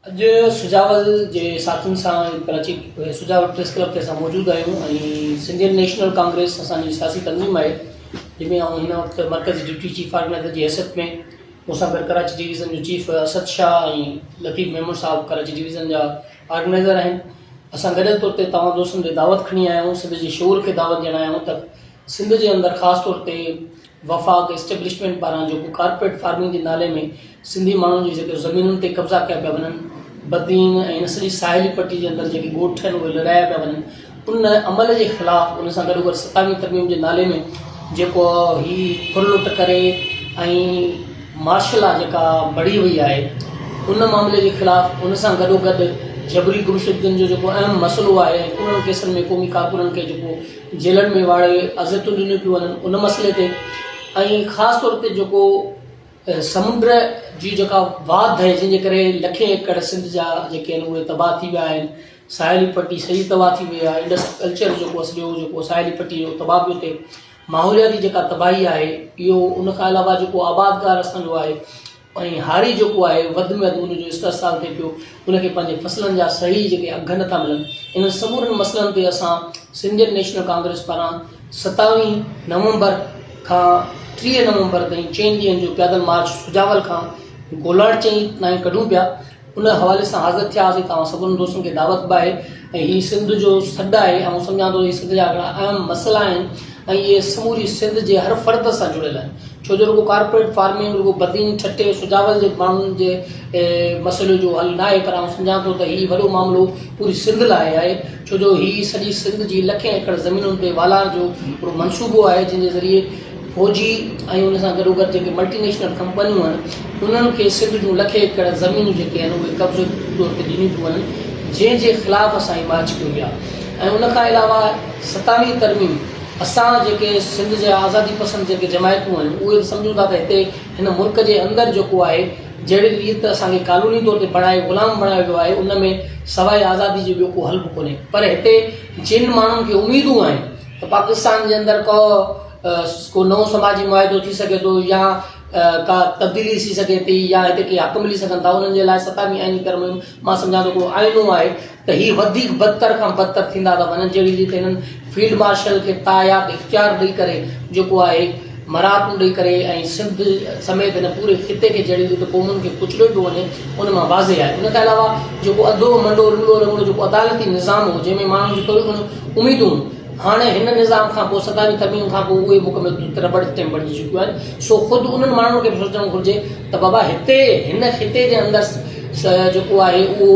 اڄ سجاول جي ساٿين سان ڪراچي سجاول پريس ڪلب تي اسان موجود آهيون ۽ سنڌين نيشنل ڪانگريس اسان جي سياسي تنظيم آهي جنهن ۾ آئون هن وقت مرڪزي ڊپٽي چيف آرگنائزر جي حيثيت ۾ مون سان گڏ ڪراچي ڊويزن جو چيف اسد شاهه ۽ لطيف ميمڻ صاحب ڪراچي ڊويزن جا آرگنائزر آهن. اسان گڏيل طور تي توهان دوستن تي دعوت کڻي آيا آهيون، سنڌ جي شعور کي دعوت ڏيڻ آيا آهيون ته سنڌ جي اندر خاص طور تي وفاق اسٽيبلشمينٽ پاران جيڪو ڪارپوريٽ فارمنگ جي نالي ۾ سنڌي ماڻهن جي جيڪي زمينن تي قبضا ڪيا پيا وڃن، بدين ۽ ان سڄي ساحلي پٽي جي اندر جيڪي ڳوٺ آهن اهي لڏايا پيا وڃن، ان عمل جي خلاف ان سان گڏوگڏ ستاويهين ترميم جي نالي ۾ جيڪو هي ڦر لٽ ڪري ۽ مارشل لا جيڪا مڙهي وئي آهي ان معاملي جي خلاف ان سان گڏوگڏ جبري گمشدگين جو جيڪو اهم مسئلو آهي ۽ انهن ڪيسن ۾ قومي ڪارڪنن کي جيڪو جيلن ۾ واڙي اذيتون ڏنيون پيون وڃن ان مسئلي تي ۽ خاص طور تي جيڪو سمنڊ جي جيڪا واڌ آهي جنهن جي ڪري لکين ايڪڙ سنڌ جا جيڪي آهن اهي تباهه ٿي ويا آهن ساحلي پٽي سڄي تباهه ٿي وئي آهي انڊس ڪلچر جيڪو سڄو جيڪو ساحلي پٽي جو تباهه پيو ٿئي ماحولياتي جيڪا تباهي آهي اهو ان کان علاوه جيڪو آبادگار اسان جو آهي ۽ هاري جيڪو آهي وڌ ۾ وڌ ان جو استحصال ٿئي پيو ان کي پنهنجي فصلن جا صحيح جيڪي اگهه نٿا ملن انهن سمورن مسئلن تي اسان سنڌين نيشنل ڪانگريس پاران ستاويهين نومبر کان 30 نومبر تائين چئن ڏينهن جو پيادل مارچ سجاول کان گولاڙچئي تائين ڪڍون پيا. ان حوالي سان حاضر ٿيا هئاسين توهان سڀني دوستن کي دعوت به آهي ۽ هي سنڌ جو سڏ آهي آئون سمجهان ٿو هي سنڌ جا هڪڙا اهم مسئلا آهن ۽ اهي سموري سنڌ جي هر فرد سان جڙيل آهن ڇو جو رڳو ڪارپوريٽ فارمنگ رڳو بدين ٺٽي سجاول جي ماڻهن جي مسئلي جو حل ناهي پر آئون سمجهان ٿو ته هي وڏو معاملو پوري سنڌ لاء آهي ڇو جو هي سڄي سنڌ جي لکين ايڪڙ زمينن تي والار جو هڪڙو منصوبو آهي جنهن جي ذريعي فوجي ۽ ان سان گڏوگڏ جيڪي ملٽي نيشنل ڪمپنيون آهن انهن کي سنڌ جون لکين ايڪڙ زمينون جيڪي آهن اهي قبضي طور تي ڏنيون پيون وڃن جنهن جي خلاف اسان هي مارچ ڪيون پيا ۽ ان کان علاوه ستاويهين ترميم اسان جيڪي سنڌ جا آزادي پسند جيڪي جماعتون آهن اهي به سمجهون ٿا ته هتي هن ملڪ جي اندر جيڪو آهي جهڙي ريت اسان کي ڪالوني طور تي بڻائي غلام بڻايو ويو آهي ان ۾ سواء آزادي جي ٻيو ڪو حل به ڪونهي پر هتي جن ماڻهن کي اميدون آهن ته پاڪستان جي اندر ڪو ڪو نئون سماجي معاهدو ٿي سگهي ٿو يا ڪا تبديلي ٿي سگهي ٿي يا هتي ڪي حق ملي سگهن ٿا انهن جي لاء ستاويهين آئيني ترميم مان سمجهان ٿو هڪڙو آئينو آهي ته هي وڌيڪ بدتر کان بدتر ٿيندا ٿا وڃن جهڙي ريت هنن فيلڊ مارشل کي تاحيات اختيار ڏئي ڪري جيڪو آهي مراعتون ڏئي ڪري ۽ سنڌ سميت هن پوري خطي کي جهڙي ريت قومن کي ڪچليو پيو وڃي ان مان واضح آهي ان کان علاوه جيڪو اڌو منڊو لولو لنگڙو جيڪو عدالتي نظام هو جنهن ۾ ماڻهن جون ٿوريون گهڻيون اميدون هاڻي هن نظام کان پوء ستاويهين ترميم کان پوء اهي مڪمل طور تي رٻڙ اسٽيمپ بڻجي چڪيون آهن سو خود انهن ماڻهن کي به سوچڻ گهرجي ته بابا هتي هن خطي جي اندر جيڪو آهي اهو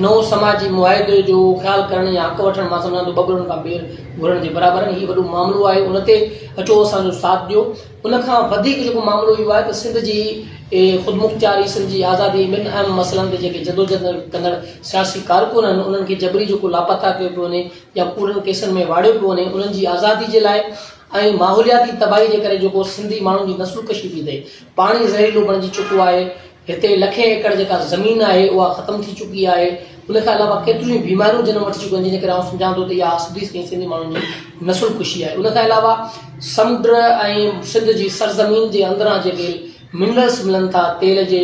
نئون سماجي معاهدي جو خيال ڪرڻ يا حق وٺڻ مان سمجهان ٿو ٻٻرن کان ٻير گهرڻ جي برابر آهن هي وڏو معاملو آهي ان تي اچو اسان جو ساٿ ڏيو. ان کان وڌيڪ جيڪو معاملو اهو آهي ته سنڌ جي خودمختياري، سنڌ جي آزادي ۽ ٻين اهم مسئلن تي جيڪي جدوجهد ڪندڙ سياسي ڪارڪن آهن انهن کي جبري جيڪو لاپتا ڪيو پيو وڃي يا ڪوڙن ڪيسن ۾ واڙيو پيو وڃي انهن جي آزادي جي لاء ۽ ماحولياتي تباهي جي ڪري جيڪو سنڌي ماڻهن جي نسل ڪشي پئي ٿئي پاڻي زهريلو بڻجي چڪو آهي هتي لکين ايڪڙ جيڪا زمين آهي اها ختم ٿي چڪي آهي ان کان علاوه ڪيتريون ئي بيماريون جنم وٺي چڪيون آهن جنهن جي ڪري آئون سمجهان ٿو ته اها سڌي سنئين سنڌي ماڻهن جي نسل ڪشي آهي ان کان علاوه سمنڊ ۽ سنڌ جي سرزمين جي اندران جيڪي منرلس ملن ٿا تيل جي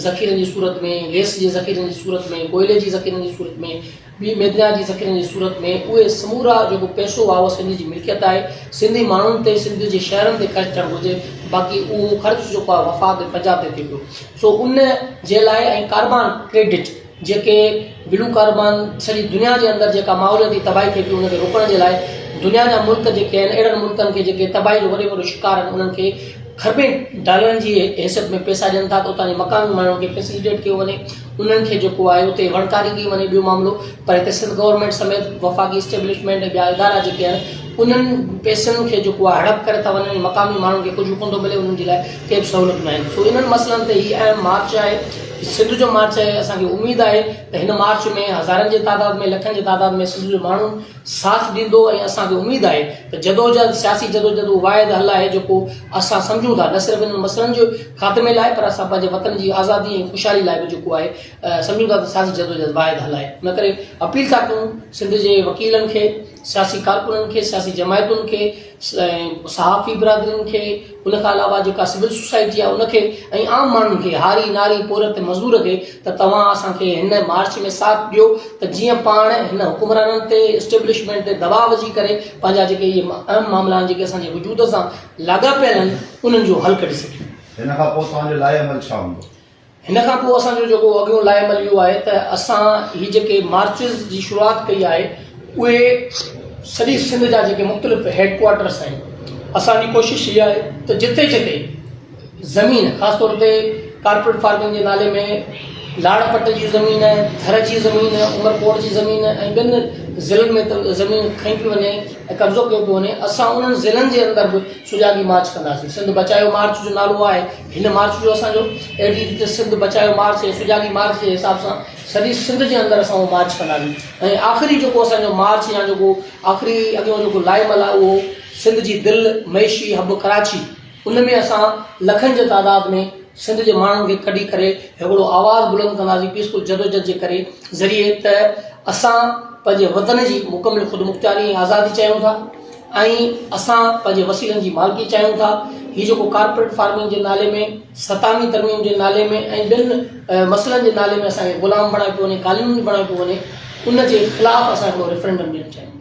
ذخيرن جي صورت ۾ گئس جي ذخيرن جي صورت ۾ ڪوئلي جي ذخيرن جي صورت ۾ ٻي ميديا جي ذخيرن جي صورت ۾ اهي سمورا جيڪو پئسو آهي اهو سنڌ جي ملڪيت آهي سنڌي ماڻهن تي سنڌ جي شهرن تي خرچ ٿيڻ گهرجي باقي اهو خرچ جيڪو آهي وفاق ۽ پنجاب تي ٿئي پيو سو ان جي لاء ۽ ڪاربان ڪريڊٽ جيڪي بلو ڪاربان سڄي دنيا جي اندر جيڪا ماحولياتي تباهي ٿئي پئي ان کي روڪڻ جي لاء دنيا جا ملڪ جيڪي آهن اهڙن ملڪن کي جيڪي تباهي جو وڏي ۾ وڏو شڪار آهن انهن کي کربين ڊالرن جي حيثيت ۾ پئسا ڏين ٿا ته اتان جي مقامي ماڻهن کي فيسليٽيٽ ڪيو وڃي انهن کي جيڪو آهي اتي وڻڪاري ڪئي وڃي ٻيو معاملو پر هتي سنڌ گورنمينٽ سميت وفاقي اسٽيبلشمينٽ ۽ ٻيا ادارا جيڪي آهن انهن پئسن کي جيڪو آهي هڙپ ڪري ٿا وڃن مقامي ماڻهن کي ڪجهه ڪونه ٿو ملي انهن جي لاء ڪي به سهولتون ناهن سو انهن مسئلن تي هي اهم مارچ آهي سنڌ جو مارچ آهي اسان کي اميد آهي ته هن مارچ ۾ هزارن جي تعداد ۾ لکن جي تعداد ۾ سنڌ جو ماڻهو ساٿ ڏيندو ۽ اسان کي اميد آهي ته جدوجهد سياسي جدوجهد اهو واحد حل آهي جيڪو اسان سمجهون ٿا نه صرف انهن مسئلن جي خاتمي لاء پر اسان پنهنجي وطن جي آزادي ۽ خوشحالي لاء به جيڪو آهي سمجهون ٿا ته سياسي جدوجهد واحد حل آهي ان ڪري اپيل ٿا ڪيون سنڌ جي وڪيلن کي. سياسي ڪارڪنن کي، سياسي جماعتن کي، صحافي برادرين کي، ان کان علاوه جيڪا سول سوسائٽي آهي ان کي ۽ عام ماڻهن کي، هاري، ناري، پورهيت ۽ مزدور کي ته توهان اسان کي هن مارچ ۾ ساٿ ڏيو ته جيئن پاڻ هن حڪمرانن تي، اسٽيبلشمينٽ تي دٻاء وجهي ڪري پنهنجا جيڪي اهي اهم معاملا آهن جيڪي اسان جي وجود سان لاڳاپيل آهن انهن جو حل ڪڍي سگهون. هن کان پوء توهان جو لائحه عمل ڇا هوندو؟ هن کان پوء اسان جو جيڪو اڳيون لائحه عمل اهو آهي ته اسان هي جيڪي مارچز جي شروعات ڪئي آهي اهي سڄي سنڌ جا جيڪي مختلف هيڊ ڪوارٽرس آهن اسان جي ڪوشش اها آهي ته جتي جتي زمين خاص طور تي ڪارپوريٽ فارمنگ جي نالي ۾ لاڙ پٽ جي زمين ٿر جي زمين عمرڪوٽ جي زمين ۽ ٻين ضلعن ۾ زمين کنئي پئي وڃي ۽ قبضو ڪيو پيو وڃي اسان انهن ضلعن جي اندر به سجاڳي مارچ ڪنداسين سنڌ بچايو مارچ جو نالو آهي هن مارچ جو اسان جو اهڙي ريت سنڌ بچايو مارچ ۽ سجاڳي مارچ جي حساب سان سڄي سنڌ جي اندر اسان اهو مارچ ڪنداسين ۽ آخري جيڪو اسان جو مارچ يا جيڪو آخري اڳيون جيڪو لائمل آهي اهو سنڌ جي دل معيشي حب ڪراچي ان ۾ اسان لکن جي تعداد ۾ سنڌ جي ماڻهن کي ڪڍي ڪري هڪڙو آواز بلند ڪنداسين پيسفل جدوجھد جي ڪري ذريعي ته اسان پنهنجي وطن جي مڪمل خودمختياري ۽ آزادي چاهيون ٿا ۽ اسان پنهنجي وسيلن جي مالڪي چاهيون ٿا هي جيڪو ڪارپوريٽ فارمنگ جي نالي ۾ ستاوين ترميم جي نالي ۾ ۽ ٻين مسئلن جي نالي ۾ اسان کي غلام بڻايو پيو وڃي ڪالوني بڻايو پيو وڃي ان جي خلاف اسان هڪڙو ريفرنڊم ڏيڻ چاهيون ٿا.